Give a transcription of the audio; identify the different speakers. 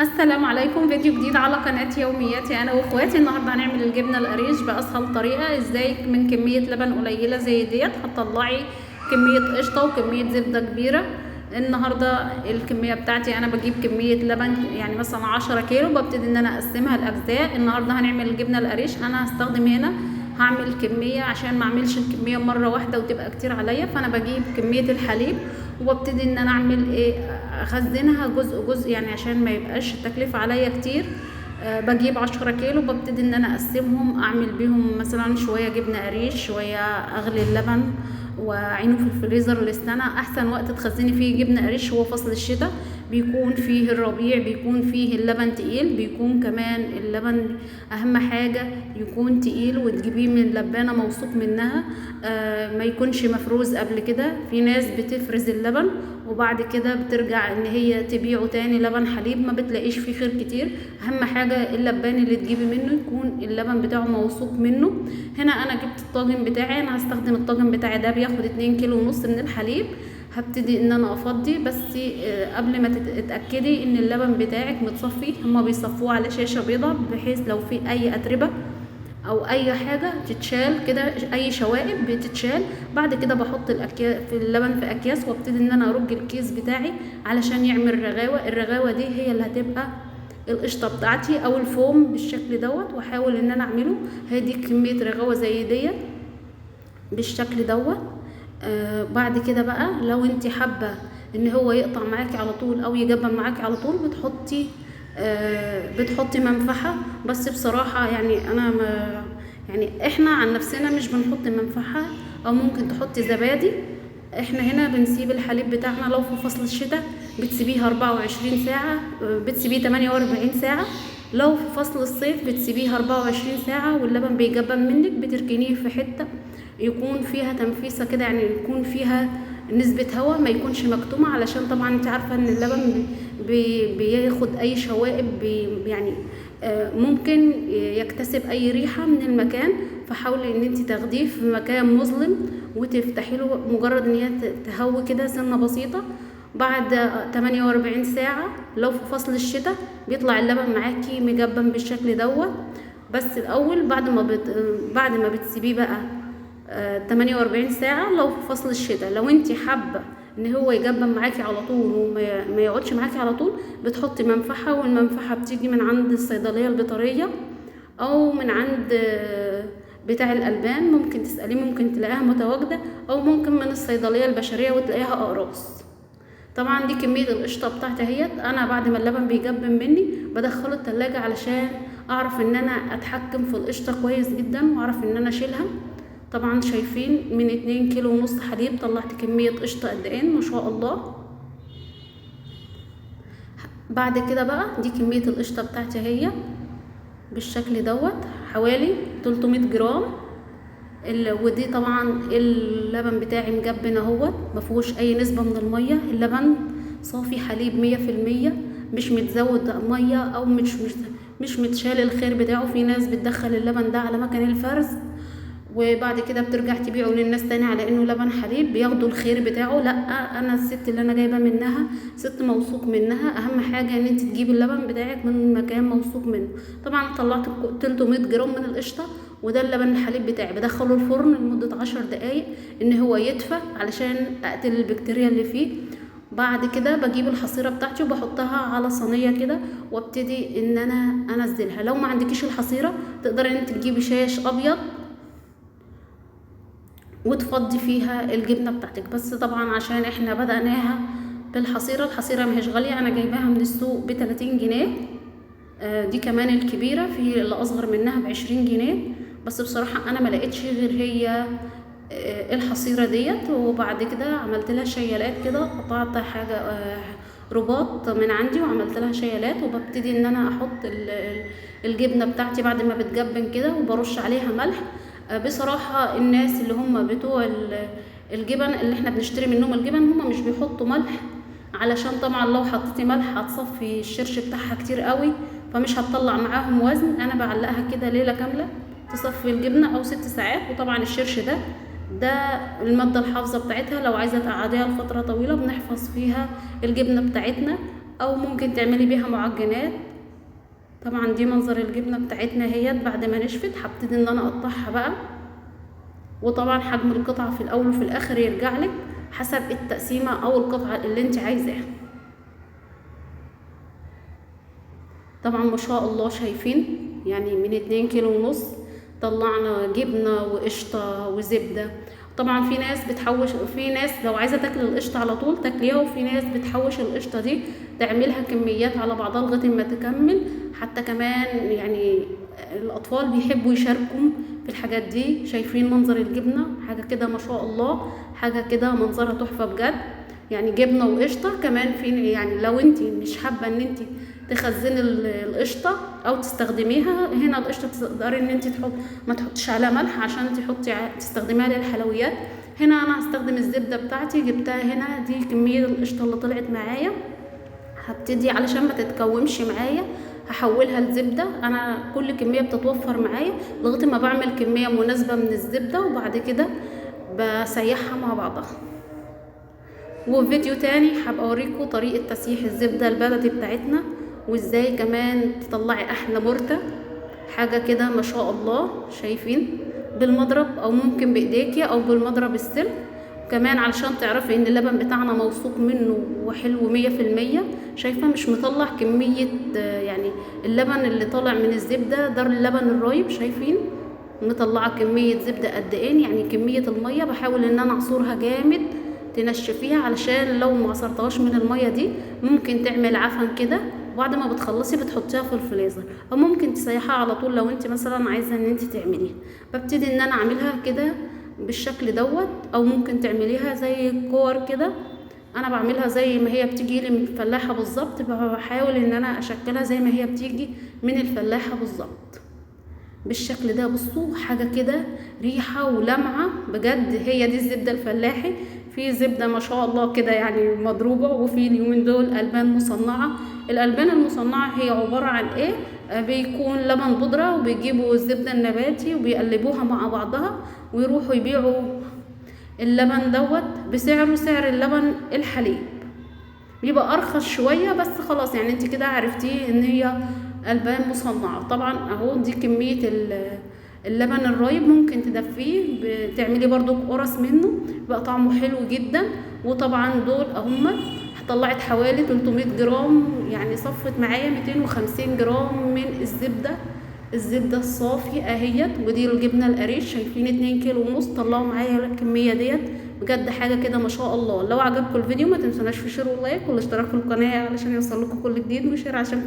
Speaker 1: السلام عليكم. فيديو جديد على قناة يومياتي انا واخواتي. النهارده هنعمل الجبنة القريش باسهل طريقه. ازاي من كمية لبن قليله زي ديت هتطلعي كمية قشطه وكمية زبدة كبيرة. النهارده الكمية بتاعتي انا بجيب كمية لبن يعني مثلا 10 كيلو، ببتدي ان انا اقسمها لاجزاء. النهارده هنعمل الجبنة القريش. انا هستخدم هنا هعمل كمية عشان ما اعملش الكمية مرة واحدة وتبقى كتير عليا، فانا بجيب كمية الحليب وببتدي ان انا اعمل ايه، اخزنها جزء جزء يعني عشان ما يبقاش التكلفة عليا كتير. بجيب 10 كيلو ببتدي ان انا اقسمهم، اعمل بيهم مثلا شوية جبنه قريش، شوية اغلي اللبن واعينه في الفريزر للسنة. احسن وقت تخزني فيه جبنه قريش هو فصل الشتاء، بيكون فيه الربيع، بيكون فيه اللبن تقيل، بيكون كمان اللبن اهم حاجة يكون تقيل وتجيبيه من لبانه موثوق منها، ما يكونش مفروز قبل كده. في ناس بتفرز اللبن وبعد كده بترجع ان هي تبيعه تاني لبن حليب، ما بتلاقيش فيه خير كتير. اهم حاجة اللبان اللي تجيبي منه يكون اللبن بتاعه موثوق منه. هنا انا جبت الطاجن بتاعي، انا هستخدم الطاجن بتاعي ده بياخد 2 كيلو ونص من الحليب. هبتدي ان انا افضي، بس قبل ما تتاكدي ان اللبن بتاعك متصفي. هما بيصفوه على شاشة بيضاء بحيث لو في اي اتربه او اي حاجة تتشال كده، اي شوائب بتتشال. بعد كده بحط الاكياس في اللبن في اكياس، وابتدي ان انا ارج الكيس بتاعي علشان يعمل رغاوه. الرغاوه دي هي اللي هتبقى القشطه بتاعتي او الفوم بالشكل دوت، واحاول ان انا اعمله. هدي كمية رغاوه زي ديت بالشكل دوت. بعد كده بقى لو انت حابة ان هو يقطع معاكي على طول او يجبن معاكي على طول بتحطي منفحه. بس بصراحة يعني انا ما يعني احنا عن نفسنا مش بنحط منفحه، او ممكن تحطي زبادي. احنا هنا بنسيب الحليب بتاعنا لو في فصل الشتاء بتسيبيها 24 ساعة، بتسيبيه 48 ساعة. لو في فصل الصيف بتسيبيها 24 ساعة واللبن بيجبن منك. بتركنيه في حتة يكون فيها تنفيسه كده، يعني يكون فيها نسبة هواء، ما يكونش مكتومة، علشان طبعا انت عارفة ان اللبن بياخد اي شوائب، يعني ممكن يكتسب اي ريحة من المكان. فحاولي ان انت تاخديه في مكان مظلم وتفتحي له مجرد ان هي تهوي كده سنة بسيطة. بعد 48 ساعة لو في فصل الشتاء بيطلع اللبن معاكي مجبن بالشكل دوت. بس الاول بعد ما بتسيبيه بقى 48 ساعة لو في فصل الشتاء، لو انت حابة ان هو يجبن معاكي على طول وما يقعدش معاكي على طول بتحطي منفحة، والمنفحة بتيجي من عند الصيدلية البيطرية او من عند بتاع الألبان، ممكن تسأليه ممكن تلاقيها متواجدة، او ممكن من الصيدلية البشرية وتلاقيها اقراص. طبعا دي كمية القشطة بتاعتي اهيت. انا بعد ما اللبن بيجبن مني بدخله التلاجة علشان اعرف ان انا اتحكم في القشطة كويس جدا واعرف ان انا اشيلها. طبعا شايفين من 2 كيلو ونص حليب طلعت كمية قشطة قد ايه ما شاء الله. بعد كده بقى دي كمية القشطة بتاعتي اهي بالشكل دوت، حوالي 300 جرام. ودي طبعا اللبن بتاعي مجبن اهوت، ما فيهوش اي نسبة من المية، اللبن صافي حليب 100%، مش متزود مية او مش متشال الخير بتاعه. في ناس بتدخل اللبن ده على مكان الفرز وبعد كده بترجع تبيعه للناس تاني على انه لبن حليب، بياخدوا الخير بتاعه. لا، انا الست اللي انا جايبه منها ست موثوق منها. اهم حاجة ان انت تجيبي اللبن بتاعك من مكان موثوق منه. طبعا طلعت 300 جرام من القشطه، وده اللبن الحليب بتاعي. بدخله الفرن لمدة 10 دقايق ان هو يدفى علشان اقتل البكتيريا اللي فيه. بعد كده بجيب الحصيرة بتاعتي وبحطها على صينية كده وابتدي ان انا انزلها. لو ما عندكيش الحصيرة تقدري ان انت تجيبي شاش ابيض وتفضي فيها الجبنة بتاعتك. بس طبعا عشان احنا بدأناها بالحصيره، الحصيرة ماهيش غالية، انا جايباها من السوق ب30 جنيه. دي كمان الكبيرة، في اللي اصغر منها ب20 جنيه. بس بصراحة انا ما لقيتش غير هي الحصيرة ديت. وبعد كده عملت لها شيالات كده، قطعت حاجة رباط من عندي وعملت لها شيالات، وببتدي ان انا احط الجبنة بتاعتي بعد ما بتجبن كده، وبرش عليها ملح. بصراحة الناس اللي هم بتوع الجبن اللي احنا بنشتري منهم الجبن هم مش بيحطوا ملح، علشان طبعا لو حطيتي ملح هتصفي الشرش بتاعها كتير قوي، فمش هتطلع معاهم وزن. انا بعلقها كده ليلة كاملة تصفي الجبنة او 6 ساعات. وطبعا الشرش ده المادة الحافظة بتاعتها، لو عايزة تقعديها لفترة طويلة بنحفظ فيها الجبنة بتاعتنا. او ممكن تعملي بيها معجنات. طبعا دي منظر الجبنة بتاعتنا اهيت بعد ما نشفت. هبتدي ان انا اقطعها بقى، وطبعا حجم القطعة في الاول وفي الاخر يرجع لك حسب التقسيمه او القطعة اللي انت عايزاها. طبعا ما شاء الله شايفين يعني من 2.5 كيلو طلعنا جبنه وقشطه وزبده. طبعا في ناس بتحوش، في ناس لو عايزه تاكل القشطه على طول تاكليها، وفي ناس بتحوش القشطه دي تعملها كميات على بعضها لغاية ما تكمل. حتى كمان يعني الاطفال بيحبوا يشاركوا في الحاجات دي. شايفين منظر الجبنة، حاجة كده ما شاء الله، حاجة كده منظرها تحفة بجد. يعني جبنه وقشطه كمان. في يعني لو انت مش حابة ان انت تخزني القشطه او تستخدميها، هنا القشطه تقدري ان انت تحط، ما تحطيش عليها ملح عشان تحطي تستخدميها للحلويات. هنا انا هستخدم الزبدة بتاعتي، جبتها هنا، دي كمية القشطه اللي طلعت معايا. هبتدي علشان ما تتكومش معايا هحولها لزبده. انا كل كمية بتتوفر معايا لغاية ما بعمل كمية مناسبة من الزبدة، وبعد كده بسيحها مع بعضها. وفيديو تاني هبقى اوريكم طريقه تسييح الزبدة البلدي بتاعتنا، وازاي كمان تطلعي احلى مرته، حاجة كده ما شاء الله. شايفين بالمضرب او ممكن بايديكي او بالمضرب السلك كمان، علشان تعرفي ان اللبن بتاعنا موثوق منه وحلو 100%. شايفه مش مطلع كمية، يعني اللبن اللي طالع من الزبدة ده اللبن الرايب، شايفين مطلعه كمية زبدة قد ايه. يعني كمية المية بحاول ان انا اعصرها جامد تنشفيها، علشان لو ما عصرتهاش من المية دي ممكن تعمل عفن كده. وبعد ما بتخلصي بتحطيها في الفريزر، او ممكن تسيحها على طول لو انت مثلا عايزه ان انت تعمليها. ببتدي ان انا اعملها كده بالشكل دوت، او ممكن تعمليها زي كور كده. انا بعملها زي ما هي بتيجي لي من الفلاحة بالظبط، بحاول ان انا اشكلها زي ما هي بتيجي من الفلاحة بالظبط بالشكل ده. بصوا حاجة كده ريحه ولمعه بجد، هي دي الزبدة الفلاحي. في زبدة ما شاء الله كده يعني مضروبة، وفي اليومين دول البان مصنعه. الالبان المصنعة هي عبارة عن ايه؟ بيكون لبن بودره، وبيجيبوا الزبدة النباتي وبيقلبوها مع بعضها، ويروحوا يبيعوا اللبن دوت بسعره سعر اللبن الحليب، بيبقى ارخص شوية بس. خلاص يعني انت كده عرفتيه ان هي البان مصنعه. طبعا اهو دي كمية اللبن الرايب، ممكن تدفيه بتعملي برضو قرص منه، بقى طعمه حلو جدا. وطبعا دول اهما طلعت حوالي 300 جرام، يعني صفت معايا 250 جرام من الزبدة الصافي اهيت. ودي الجبنة القريش، شايفين 2.5 كيلو طلعوا معايا الكمية ديت بجد، حاجة كده ما شاء الله. لو عجبكم الفيديو ما تنسوناش في share و like والاشتراك في القناة علشان يوصل لكم كل جديد، و share عشان